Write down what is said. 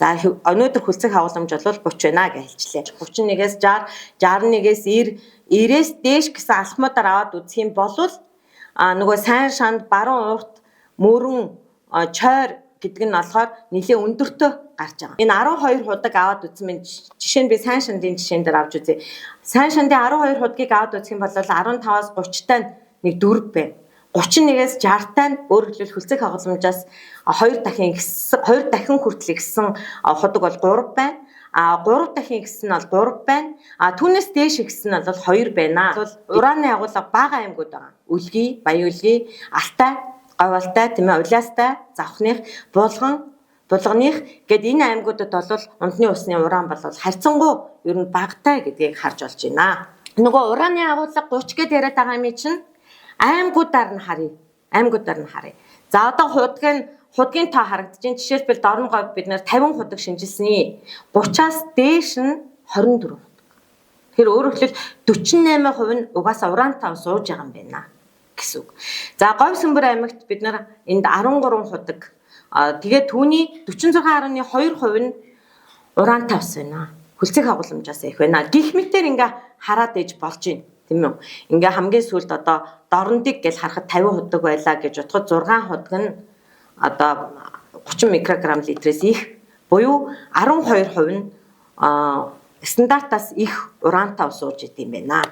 За, өнөөдөр хөлцөх агуулмж бол 30 байна гэж хэлчлээ. 31-ээс 60, 61-ээс 90, 90-ээс дээш гэсэн алхмуудаар аваад үзэх юм бол нөгөө сайн шанд, баруун урт, мөрөн, чойр гэдэг нь болохоор нэлээ өндөртөө гарч байгаа. Энэ 12 худаг аваад үзсэн мен, жишээ нь би сайн шандын жишээн дээр авч үзье. Сайн шандын 12 худгийг аваад үзэх юм бол 15-аас 30-тай нэг 4 байна. 31-ээс 60-тай нь, өөрөөр хэлбэл, хөлцөх агуулмжаас 2 дахин ихсэн, 2 дахин хүртэл ихсэн худаг бол 3 байна. А 3 дахин ихсэн нь бол 3 байна. А түүнээс дээш ихсэн нь бол 2 байна. Бол ураны агуулга бага аймагуд байгаа. Үлгий, Баян-Үлгий, Алтай, Говьалтай, тийм ээ, Улиастай, Завхных, Булган, Булганых гэд энэ аймагуудад бол ундны усны уран бол харьцангуй ер нь багатай гэдгийг харж болж байна. Нөгөө ураны агуулга 30 гэд яриад байгаа юм чинь аймагуудаар нь харъя. Аймагуудаар нь харъя. За, одоо худгийн тоо харагдаж байна. Жишээлбэл, Дорноговь бид нэр 50 худаг шинжилсэн. 30-аас дээш нь 24 худаг. Тэгэхээр өөрөөр хэлбэл, 48% нь угаасаа ураантай сууж байгаа юм байна гэсэн үг. За, Говь Сүмбэр аймагт бид нар энд 13 худаг. Тэгээд түүний 46.2% нь ураантай ус байна. Хөлцөх агуулмжаас их байна. Гэх мэтэр ингээ хараад ээж болж байна. Тийм үү? Ингээ хамгийн сүүлд одоо Дорндыг гэл харахад 50 худаг байлаа гэж бодоход 6 худаг нь одоо 30 микрограмм литрээс их буюу 12% нь стандартаас их ураантай ус ууж идэм байна.